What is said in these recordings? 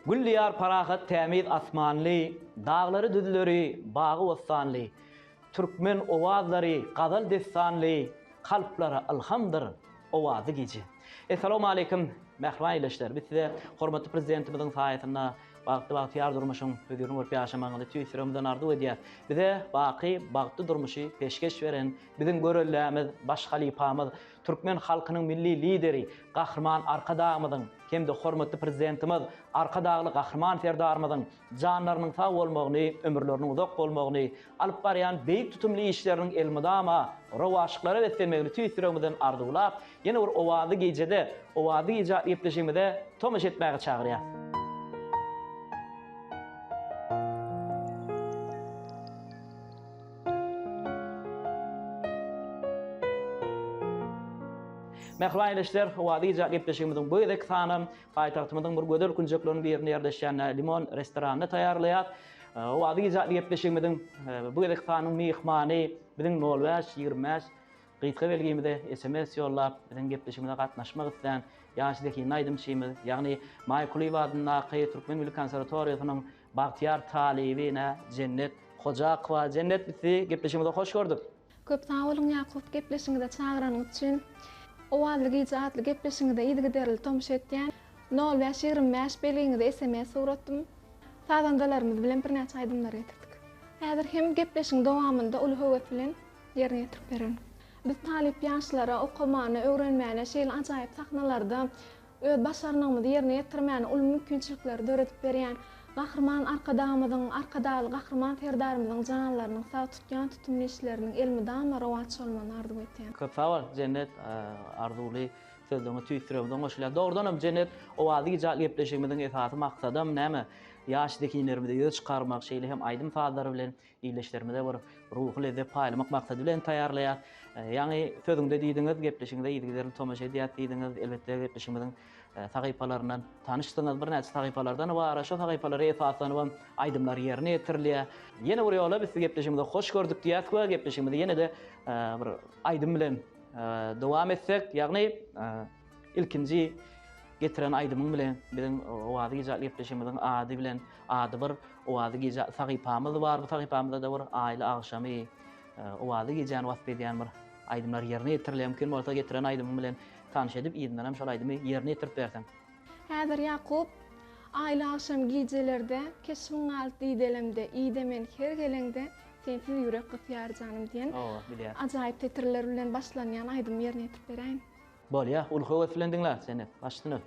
Gül diýar parahat tämiz asmanly, Daglary düzleri bagy-bossanly. Türkmen owazlary gazal dessanly, Kalplara ylhamdyr owazly gije. Essalawmaleýkim mähriban ildeşler! Biz size hormatly Prezidentimiziň saýasynda bagtly bagtyýar durmuşyň hözirini görüp ýaşamagyňyzy tüýs ýüregimizden arzuw edýäs. Bize baky bagtly durmuşy peşgeş beren biziň göreldämiz, baş halypamyz, türkmen halkynyň Milli Lideri Gahryman Arkadagymyzyň hem-de hormatly Prezidentimiz Arkadagly Gahryman Serdarymyzyň janlarynyň sag bolmagyny, ömürleriniň uzak bolmagyny, alyp barýan beýik tutumly işleriniň elmydama rowaçlyklara beslenmegini tüýs ýüregimizden arzuwlap, ýene bir owazly gijede Owazly gije atly gepleşigimize tomaşa etmäge çagyrýarys. Mähriban ildeşler, Owazly gije atly gepleşigimiziň bu gezekki sanam Paýtagtymyzyň bir gözel künjekleriniň birinde ýerleşýän Limon restoranynda taýýarlaýar. Owazly gije atly gepleşigimiziň bu gezekki sanynyň myhmany biziň nol bäş, 25 gysga belgimize sms ýollap, biziň gepleşigimize gatnaşmak islän ýaş zehinli aýdymçymyz, ýagny Maý Kulyýewa adyndaky Türkmen milli konserwatoriýasynyň bagtyýar talyby ine Jennet Hojakowa. Jennet biz sizi gepleşigimize hoş gördük. Köp sag boluň Ýakup gepleşiňize çagyranyňyz üçin. Owazly gije atly gepleşiňize yzygiderli tomaşa etýän. Nol bäş 25 belgiňize sms ugratdym. Sazandalarymyz bilen birnäçe aýdymlar getirdik. Häzir hem gepleşiň dowamynda uly höwes bilen ýerine ýetirip bererin. Biz talyp ýaşlara okamana, öwrenmäne şeýle ajaýyp sahnalarda öz başarnygymyzy ýerine ýetirmäne uly mümkinçilikleri döredip berýän Gahryman Arkadagymyzyň, Arkadagly Gahryman Serdarymyzyň janlarynyň sag, tutýan tutumly işleriniň elmydama rowaç bolmagyny arzuw etýän. Köp sag bol, Jennet, arzuwly sözleriňe tüýs ýüregimden goşulýan. Dogrudan hem, Jennet, Owazly gije atly gepleşigimiziň esasy maksadam näme? Ýaş zehinlerimizi ýüze çykarmak, şeýle hem aýdym-sazlary bilen ildeşlerimize bir ruhy lezzet paýlamak maksady bilen taýýarlaýas. Ýaňy sözüňde diýdiňiz, gepleşigiňize yzygiderli tomaşa edýäs diýdiňiz. Elbetde, gepleşigimiziň sahypalaryndan tanyşsyňyz. Birnäçe sahypalardan ybarat. Şo sahypalara esaslanybam aýdymlar ýerine ýetirilýär. Ýene bir ýola biz sizi gepleşigimize hoş gördük diýýäs we gepleşigimizi ýene-de bir aýdym bilen dowam etsek, ýagny Ilkinji getiren aýdymyň bilen biziň Owazly gije atly gepleşigimiziň ady bilen ady bir Owazly gije atly sahypamyz bar. Bu sahypamyzda-da bir aýly agşamy owazly gijäni wasp edýän bir aýdymlar ýerine ýetirilýär. Mümkin bolsa getiren aýdymyň bilen tanyş edip, yzyndan hem şol aýdymy ýerine ýetirip berseň. Häzir Ýakup, aýly agşam gijelerde, Keşbiň galdy didelemde, Ide men her geleňde, Sensiz ýürek gysýar janym diýen ajaýyp setirler bilen başlanýan aýdymy ýerine ýetirip beräýin. Bolýa, uly höwes bilen diňläris Jennet. Baş üstüne.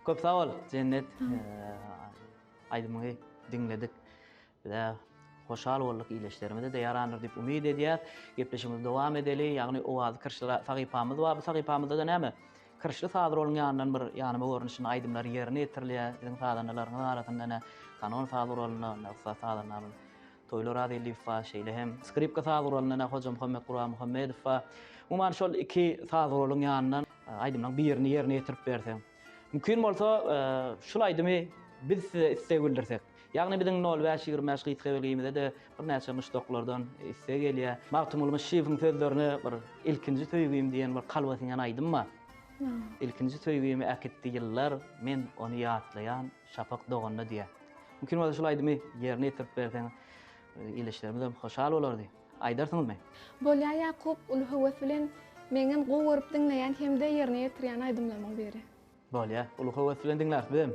Köp sag bol, Jennet. Aýdymyňy diňledik. Biz-ä hoşal bolduk, ildeşlerimize-de ýarandyr diýip umyt edýäs. Gepleşigimizi dowam edeli. Ýagny Owazly kirşli sahypamyz bar. Bu sahypamyzda-da näme? Kirşli saz roluň ýanyndan bir ýanyma görnüşinde aýdymlar ýerine ýetirilýär. Siziň sazandalaryňyz arasynda ine kanon saz guralynda ine ussat sazandamyz Toýly Orazelliýew bar, şeýle hem skripka saz guralynda ine Hojamuhammet Gurbanmuhammedow bar. Umuman şol iki saz guralyň ýanyndan aýdymlaryň birini ýerine ýetirip berseň. Mümkin bolsa, şul aýdymy biz size isleg bildirsek. Ýagny biziň nol bäş 25 gysga belgimize-de birnäçe muşdaklardan isleg gelýär. Magtymguly Myşşyýewiň sözlerine bir Ilkinji söýgim diýen bir kalba siňen aýdym bar. Ilkinji söýgimi äkitdi ýyllar, men ony ýatlaýan şapak doganda diýýär. Mümkin bolsa şul aýdymy ýerine ýetirip berseňiz, ildeşlerimizem hoşal bolardy. Aýdarsyňyzmy? Bolýa Ýakup uly höwes bilen meňem gowy görüp diňleýän hemde ýerine ýetirýän aýdymlarymyň biri. Bolýa, uly höwes bilen diňläris bizem.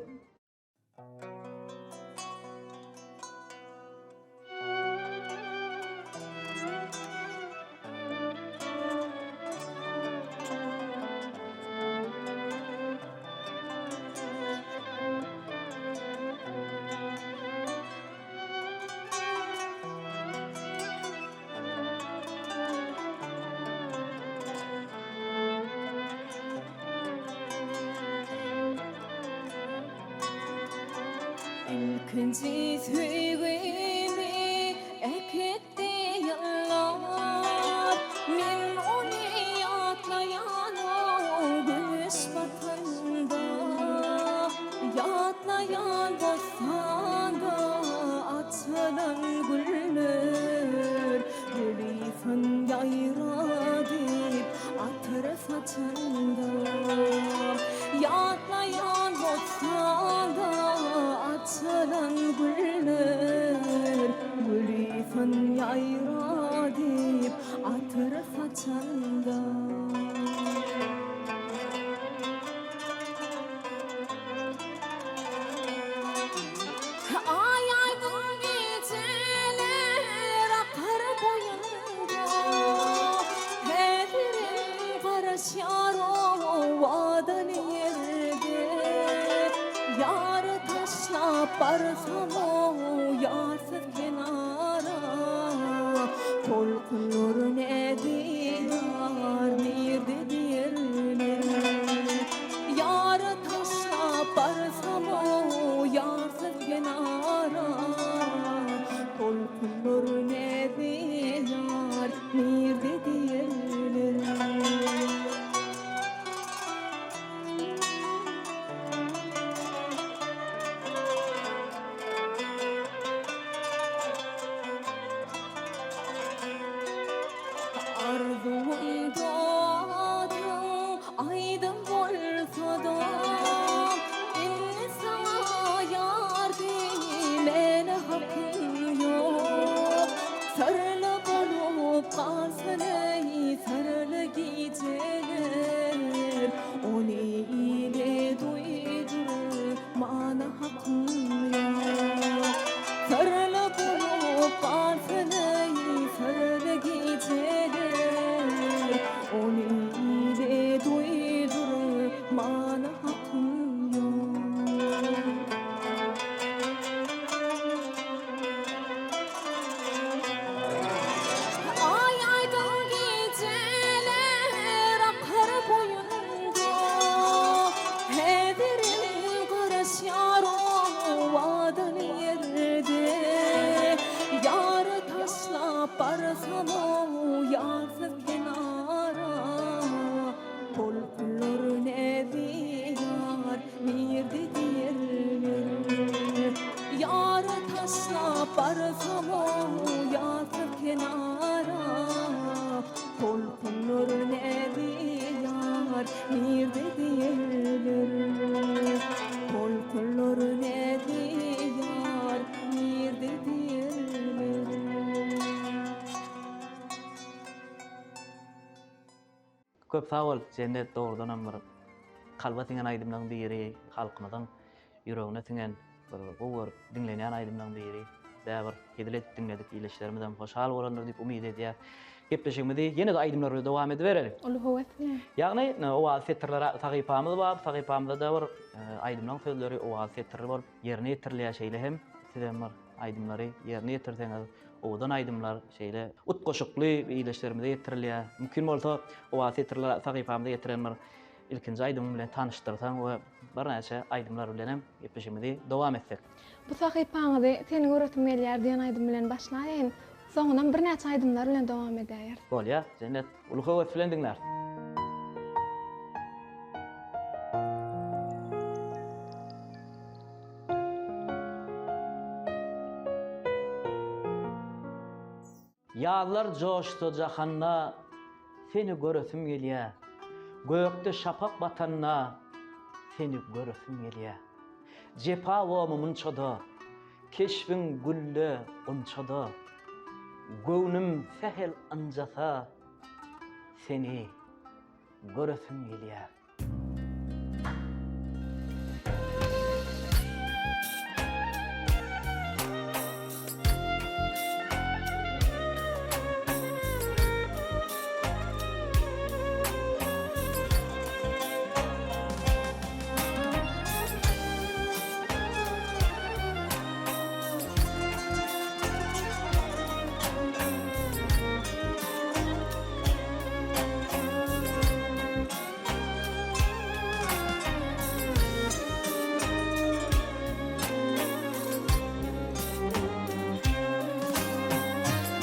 Ilkinji söýgimi äkitdi ýyllar Men ony ýatlaýan-ow güneş batanda Ýatlaýan bossanda açylan güller, Gülüsyn ýaýradyp atyr saçanda. Ýatlaýan bossanda açylan güller, Gülüsyn ýaýradyp atyr saçanda. Aý aýdyň gijeler akar boýunda, Häzirem garaşýar owadan ýerde. Ýary taşlap barsam-ow ýarsyz kenara, Tolkunlar nädýär, nirde diýerler. Ýary taşlap barsam-ow ýarsyz kenara, Tolkunlar nädýär, nirde diýerler. Arzuwym doduň aýdyň bolsa-da, Indi saňa ýar diýmäne hakym ýok. Syrly bolup galsyn eý syrly gijeler, Ony ile duýdurmana hakym ýok. Syrly bolup galsyn eý syrly gijeler, Ony ile duýdurmana hakym ýok. Aý aýdyň gijeler akar boýunda, Häzirem garaşýar owadan ýerde. Ýary taşlap barsam-ow ýarsyz kenara, Tolkunlar näzýar, nirde diýerler. Ýary taşlap barsam-ow ýarsyz kenara, Tolkunlar näzýar, nirde diýerler. Tolkunlar näzýar, nirde diýerler. Köp sag bol Jennet dogrudanam bir kalba siňen aýdymlaň biri halkymyzyň ýüregine siňen bir gowy görüp diňlenýän aýdymlaň biri bä bir hezil edip diňledik ildeşlerimizem hoşal bolandyr diýip umyt edýäs. Gepleşigimizi ýene-de aýdymlar bilen dowam edibereli. Uly höwes bilen. Ýagny, Owaz setirler atly sahypamyz bar. Bu sahypamyzda-da bir aýdymlaryň sözleri owaz setirli bolup ýerine ýetirilýär. Şeýle hem siz hem bir aýdymlary ýerine ýetirseňiz, owadan aýdymlar şeýle utgaşykly ildeşlerimize ýetirilýär. Mümkin bolsa, Owaz setirler atly sahypamyza ýetiren bir ilkinji aýdymyň bilen tanyşdyrsaň we birnäçe aýdymlar bilen hem gepleşigimizi dowam etsek. Bu sahypaňyzy Seni göresim gelýär diýen aýdym bilen başlaýaýyn. Soňunam birnäçe aýdymlar bilen dowam edäýeris. Bolýa, Jennet. Uly höwes bilen diňläris. Ýazlar joşsa jahanda Seni göresim gelýä. Gökde şapak batanda Seni göresim gelýä. Jepa bomy munçada, Keşbiň gülde, gunçada. Göwnüm sähel ynjasa Seni göresim gelýä.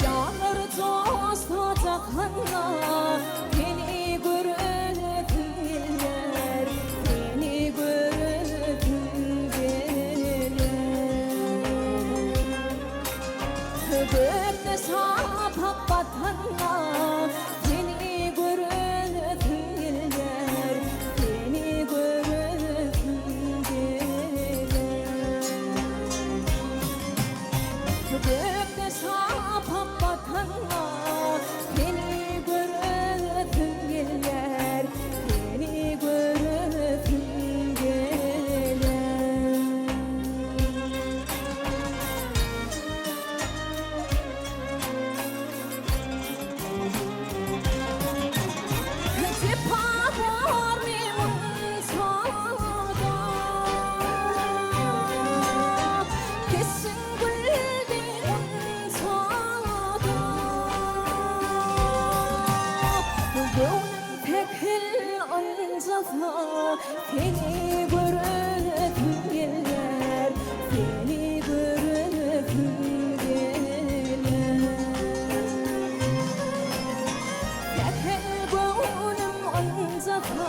Ýalar joşsa jahanda, Seni göresim gelýär, Seni göresim gelýär. Gökde şapak batanda, Seni göresim gelýär, Seni göresim gelýär. Gökde şapak batanda, Seni göresim gelýär, Seni göresim gelýär. Jepa bormy munçada, Keşiň güldi munçada. Göwnüm tekil ynjasa, Seni göresim gelýär, Seni göresim gelýär. Sähel göwnüm ynjasa,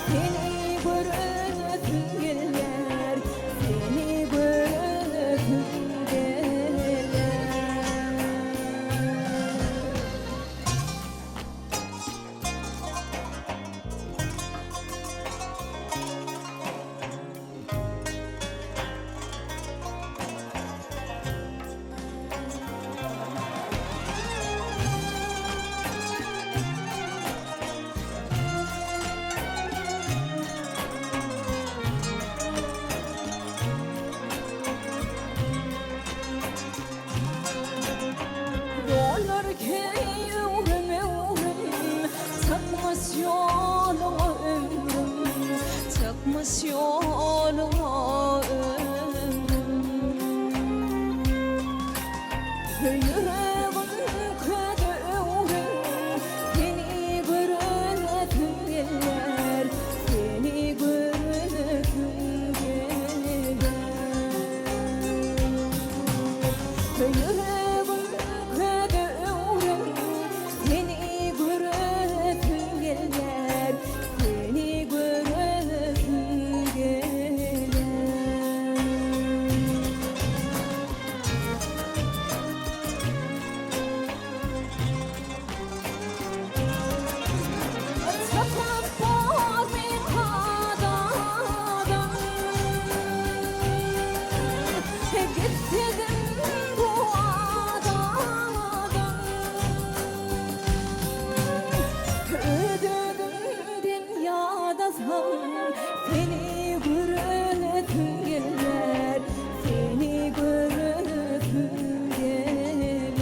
Seni göresim gelýär, Seni göresim gelýär. Ýollar keý öwrüm-öwrüm, Çykmyş ýoluňa ömrüm, Çykmyş ýoluňa ömrüm. Ýüregim köze öwrüm, Seni göresim gelýär, Seni göresim gelýär. Ýüregim köze öwrüm, Seni göresim gelýär, Seni göresim gelýär. Çykyp bormy kadadan, Gitsedim bu adadan. Öz-özümden ýadasam, Seni göresim gelýär, Seni göresim gelýär.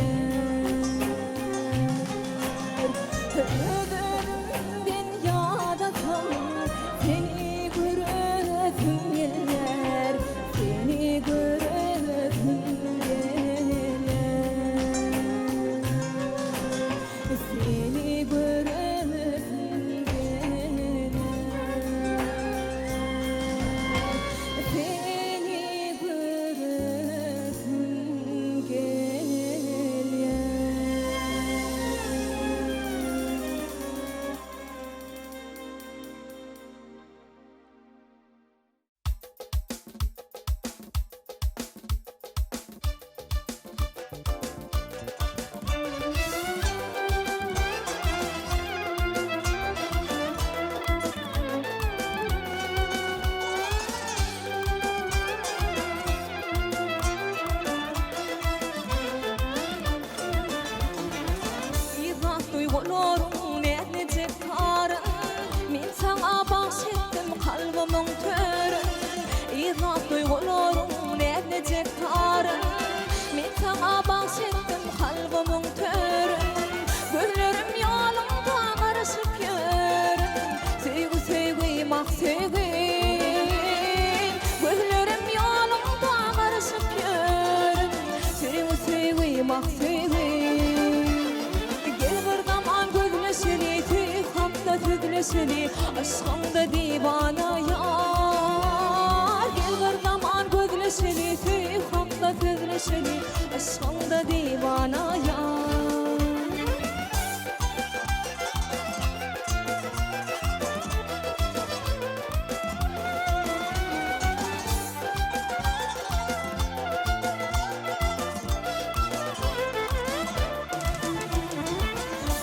sözleşeli, Yşkyňda diwana ýar. Gel bir zaman gözleşeli, Söýgi hakda sözleşeli, Yşkyňda diwana ýar.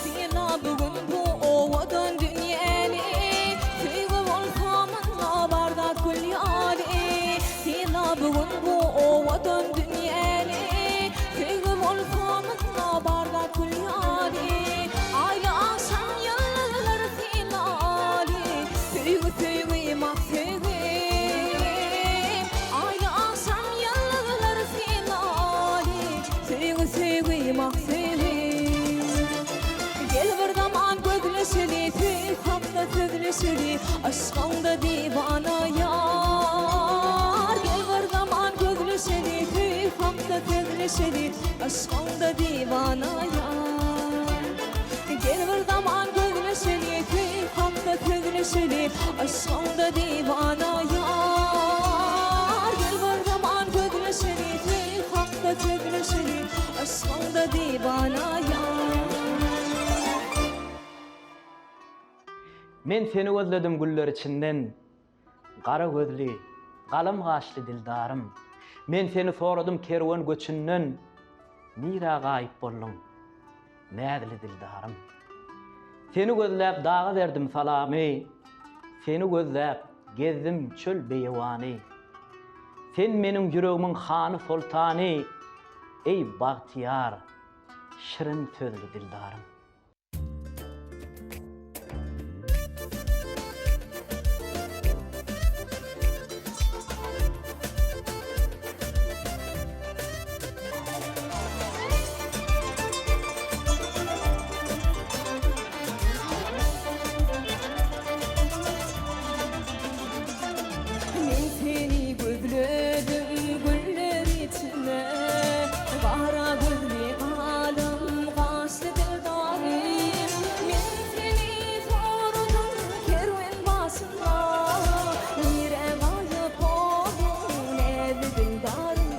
Syla bu gün bu owadan dünýäni, Söýgi bolsa munda bar zat gül ýaly. Syla bu gün bu owadan dünýäni, Söýgi bolsa munda bar zat gül ýaly. Aýly agşam ýyldyzlar sylaly, Söýgi söýgi mak söýgi. Aýly agşam ýyldyzlar sylaly, Söýgi söýgi mak söýgi. Gel bir zaman gözleşeli, Söýgi hakda sözleşeli, Yşkyňda diwana ýar. Gel bir zaman gözleşeli, Söýgi hakda sözleşeli, Yşkyňda diwana ýar. Gel bir zaman gözleşeli, Söýgi hakda sözleşeli, Yşkyňda diwana ýar. Gel bir zaman gözleşeli, Söýgi hakda sözleşeli, Yşkyňda diwana ýar. Men seni gözledim güller içinden, Gara gözli, galam gaşly dildarym. Men seni soradym kerwen göçünden, Nirä gaýyp bolduň, näzli dildarym? Seni gözläp daga berdim salamy, Seni gözläp gezdim çöl-beýewany. Sen meniň ýüregimiň hany-soltany, Eý, bagtyýar, şirin sözli dildarym. Men seni gözledim güller içinde, Gara gözli galam gaşly dildarym. Men seni sordum kerwen başynda, Nirä gaýyp bolduň näzli dildarym?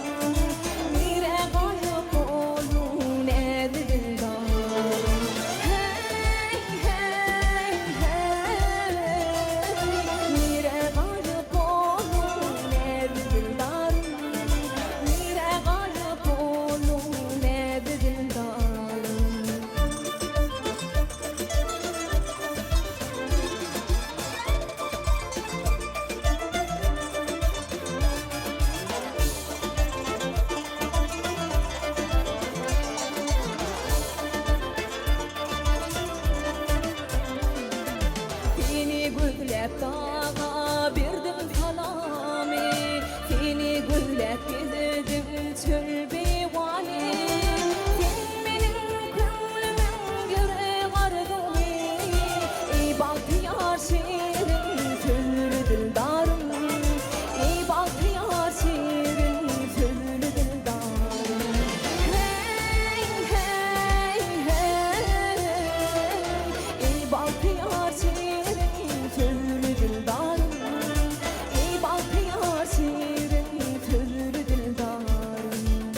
Nirä gaýyp bolduň näzli dildarym? Heý, heý, heý, Nirä gaýyp bolduň näzli dildarym? Nirä gaýyp bolduň näzli dildarym? Seni gözläp daga berdim salamy, Seni gözläp gezdim çöl beýewany. Sen meniň köňlümiň gerek arzuwy, Eý bagtyýar şirin sözli dildarym, Eý bagtyýar şirin sözli dildarym. Heý, heý, heý, Eý bagtyýar şirin sözli dildarym, Eý bagtyýar şirin sözli dildarym.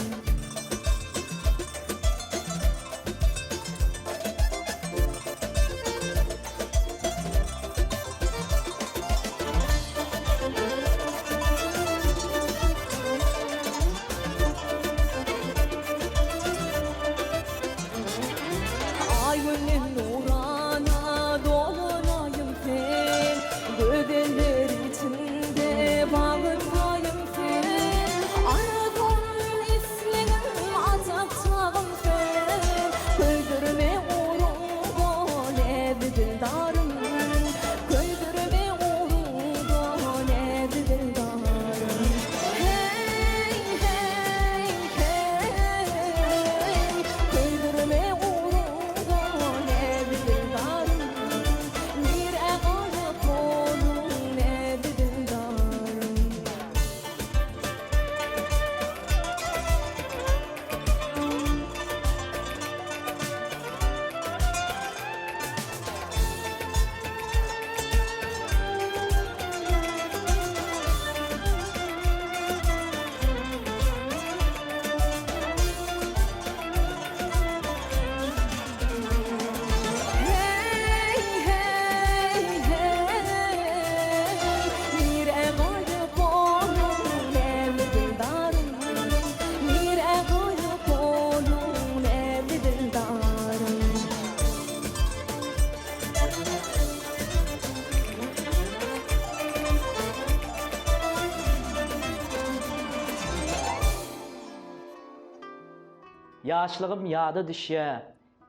Ýaşlygym ýada düşýä,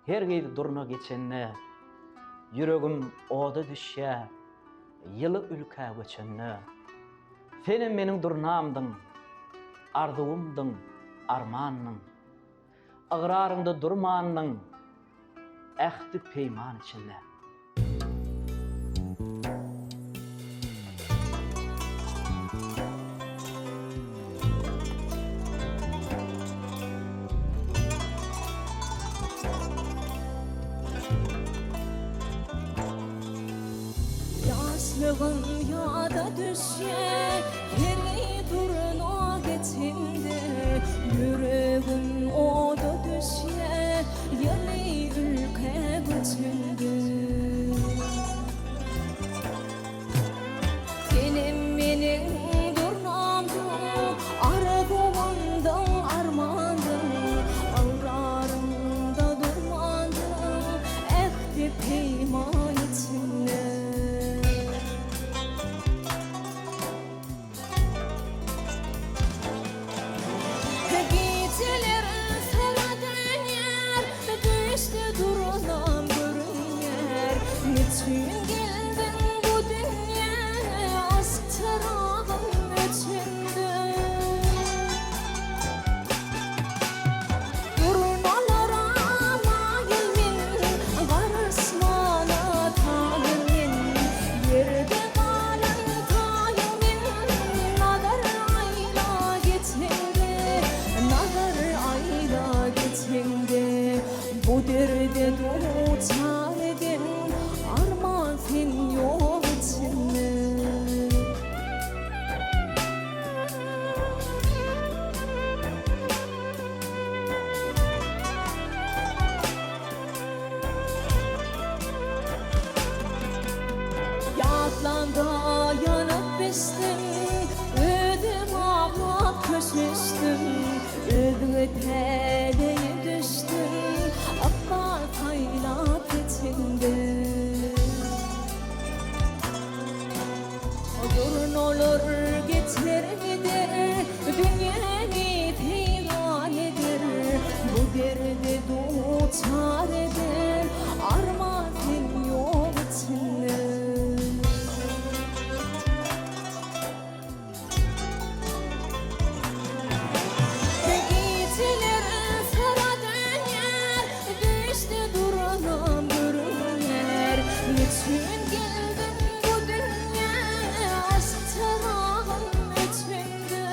Hergiz durna geçende. Ýüregim oda düşýä, Ýyly ülkä göçende. Senem meniň durnamdyň, Arzuwymdyň, armandyň. Ygraryňda durmandyň, Ähdi-peýman içinde. Ýaşlygym ýada düşýär, Heleý durna geçende, Ýüregim oda düşýär, Ýyly ülkä göçende. Senem meniň durnamdyň, Arzuwymdyň, armandyň, Ygrarymda durmandyň, Ähdi-peýman içinde. Gijeler sara dönýär, Düýşde durnam görünýär. Neçün geldiň bu dünýä, Aşk çyragym öçende. Durnalara maýyl men, Garaşmana taýyn men. Ýerde galan taýyň men, Nazar aýla geçeňde, Nazar aýla geçeňde. Bu derde duçar eden, Arman sen ýok içinde. Ýatlanda ýanyp bişdim, Özüm aglap köşeşdim, Özge täleýe düşdüm, Ykbal saýlap geçende. Durnalar geçer gider, Dünýäni peýran eder, Bu derde duçar eder, Arman sen ýok içinde. Gijeler sara dönýär, Düýşde durnam görünýär. Neçün geldiň bu dünýä, Aşk çyragym öçende.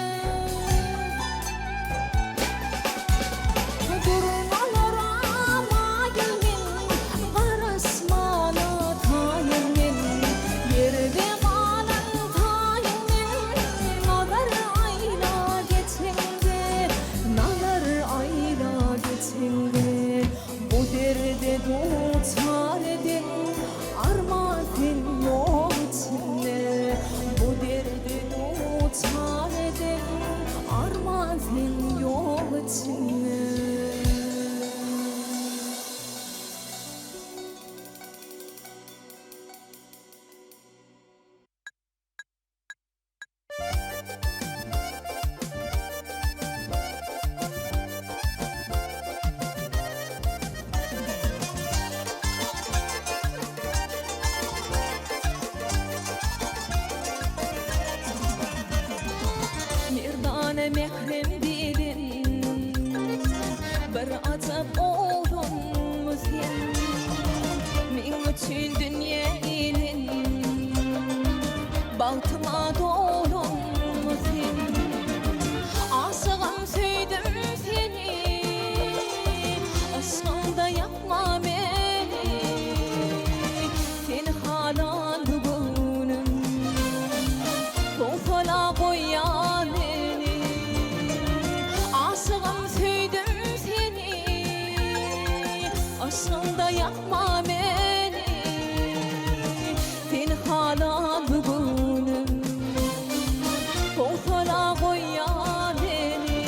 Durnalara maýyl men, Garaşmana taýyn men. Ýerde galan taýyn men, Nazar aýla geçeňde, Nazar aýla geçeňde. Bu derde duçar eden, Arman sen ýok içinde. Bu derde duçar eden, Arman sen ýok içinde. Merdana mährem beden, Bir ajap oglanmy sen? Meň üçin dünýä inen, Bagtyma dolanmy sen? Aşygam söýdüm seni, Yşgyňda ýakma meni, Seni halan bu göwnüm, Howsala goýýar meni. Aşygam söýdüm seni, Yşgyňda ýakma meni, Seni halan bu göwnüm, Howsala goýýar meni.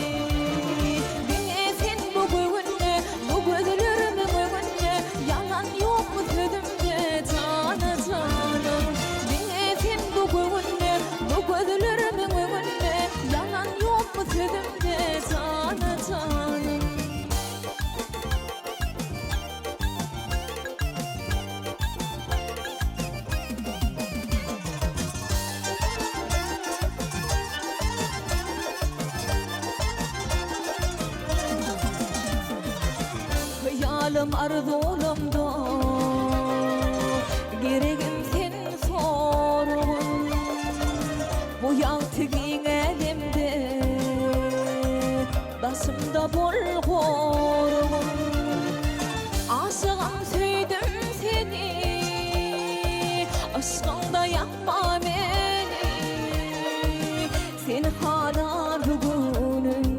Diňe sen bu göwünde, Bu gözlerimiň öňünde, Ýalan ýokmy sözümde, jana janym. Diňe sen bu göwünde, Bu gözlerimiň öňünde, Ýalan ýokmy sözümde, jana janym. Hyýalym arzuwlamda Geregim sen soragym Bu ýagty giň älemde Daşymda bol goragym Aşygym söýdüm seni Yşkyňda ýakma meni Seni halar bu göwnüm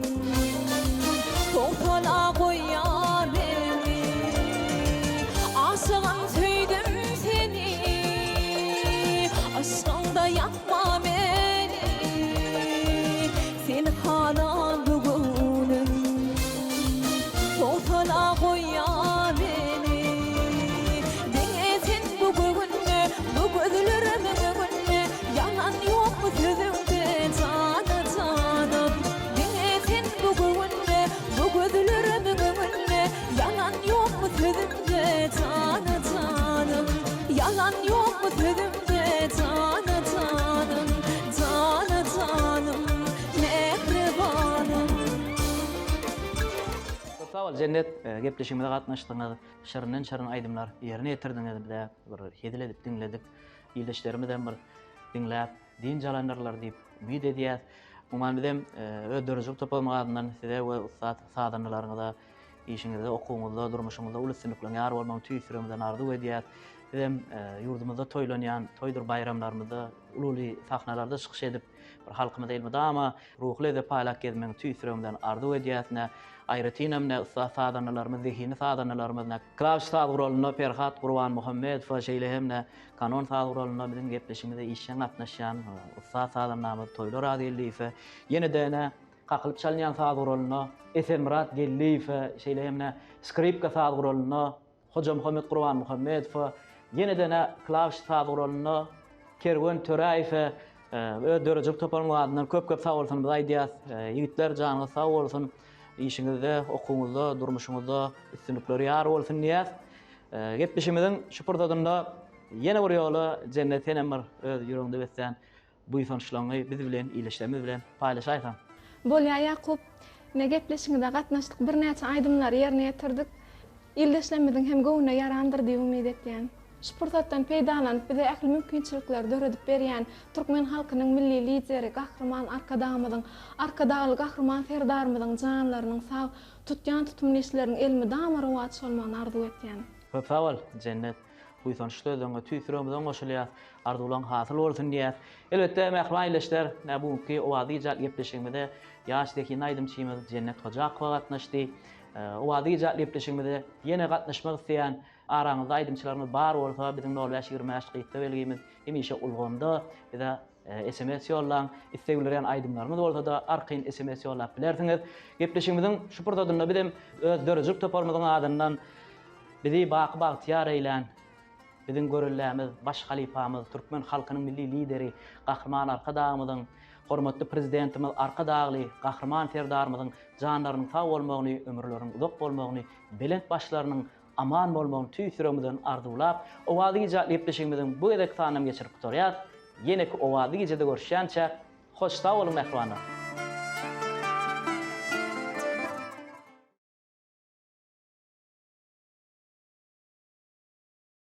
Togtala goýýar meni Aşygym söýdüm seni Yşkyňda ýakma meni Seni halar bu göwnüm Togtala goýýar meni Diňe sen bu göwünde Bu gözlerimiň öňünde Ýalan ýokmy sözüňde jana janym Diňe sen bu göwünde bu gözlerimiň öňünde Ýalan ýokmy sözüňde jana janym Ýalan ýokmy sözüňde jana janym Jana janym mähribanym. Köp sag bol Jennet gepleşigimize gatnaşdyňyz şirinden şirin aýdymlar ýerine ýetirdiňiz bize bir hezil edip diňledik. Ildeşlerimizem bir diňläp, dynç alandyrlar diýip umyt edýäs. Umuman bizem öz döredijilik toparymyň adyndan size we ussat sazandalaryňyza işiňizde, okuwyňyzda, durmuşyňyzda uly üstünlikleriň ýar bolmagyny tüýs ýüregimizden arzuw edýäs. Sizem ýurdumyzda toýlanýan toýdur baýramlarymyzda uly-uly sahnalarda çykyş edip, bir halkymyza elmydama ruhy lezzet paýlap gezmegiňi tüýs ýüregimizden arzuw edýäs. Ine, aýratynam ine ussat sazandalarymyz, zehinli sazandalarymyz ine klawiş saz guralynda Perhat Gurbanmuhammedowa, şeýle hem-de Kanon saz guralynda biziň gepleşigimize işjeň gatnaşýan ussat sazandamyz Toýly Orazgeldiýewe, ýene-de ene kakylyp çalynýan saz guralynda Esenmyrat Geldiýewe, şeýle hem-de skripka saz guralynda Hojamuhammet Gurbanmuhammedowa, ýene-de ene klawiş saz guralynda Kerwen Töräýewe öz döredijilik toparynyň adyndan köp-köp sag bolsunymyzy aýdýas. Ýigitler janyňyz sag bolsun, işiňizde, okuwyňyzda, durmuşyňyzda üstünlikler ýar bolsun diýýäs. Gepleşigimiziň şu pursadynda ýene bir ýola Jennet senem bir öz ýüregiňde beslän buýsançlaryňy biz bilen, ildeşlerimiz bilen paýlaşaýsaň. Bolýa Ýakup. Ine gepleşigiňize gatnaşdyk birnäçe aýdymlary ýerine ýetirdik. Ildeşlerimiziň hem göwnüne ýarandyr diýip umyt etýän. Şu pursatdan peýdalanyp bize ähli mümkinçilikleri döredip berýän türkmen halkynyň Milli Lideri Gahryman Arkadagymyzyň, Arkadagly Gahryman Serdarymyzyň janlarynyň sag, Tutýan tutumly işleriň elmydama rowaç bolmagyny arzuw etýän. Köp sag bol, Jennet. Buýsançly sözleriňe tüýs ýüregimizden goşulýas. Arzuwlaň hasyl bolsun diýýäs. Elbetde, mähriban ildeşler, ine bu günki Owazly gije atly gepleşigimize ýaş zehinli aýdymçymyz Jennet Hojakowa gatnaşdy. Owazly gije atly gepleşigimize ýene gatnaşmak isleýän araňyzda aýdymçylarymyz bar bolsa, biziň nol bäş 25 gysga belgimiz hemişe ulgamda. Bize Sms ýollaň. Isleg bildirýän aýdymlaryňyz bolsa-da arkaýyn sms ýollap bilersiňiz. Gepleşigimiziň şu pursadynda bizem öz döredijilik toparymyzyň adyndan bizi baky bagtyýar eýlän, biziň görellämiz, baş halypamyz, türkmen halkynyň Milli Lideri Gahryman Arkadagymyzyň, hormatly Prezidentimiz Arkadagly Gahryman Serdarymyzyň janlarynyň sag bolmagyny, ömürleriniň uzak bolmagyny, belent başlarynyň aman bolmagyny tüýs ýüregimizden arzuwlap, Owazly gije atly gepleşigimiziň bu gezekki sanynam geçirip gutarýas. Ýeneki owazly gijede görüşýänçäk, hoş sag boluň mähribanlar!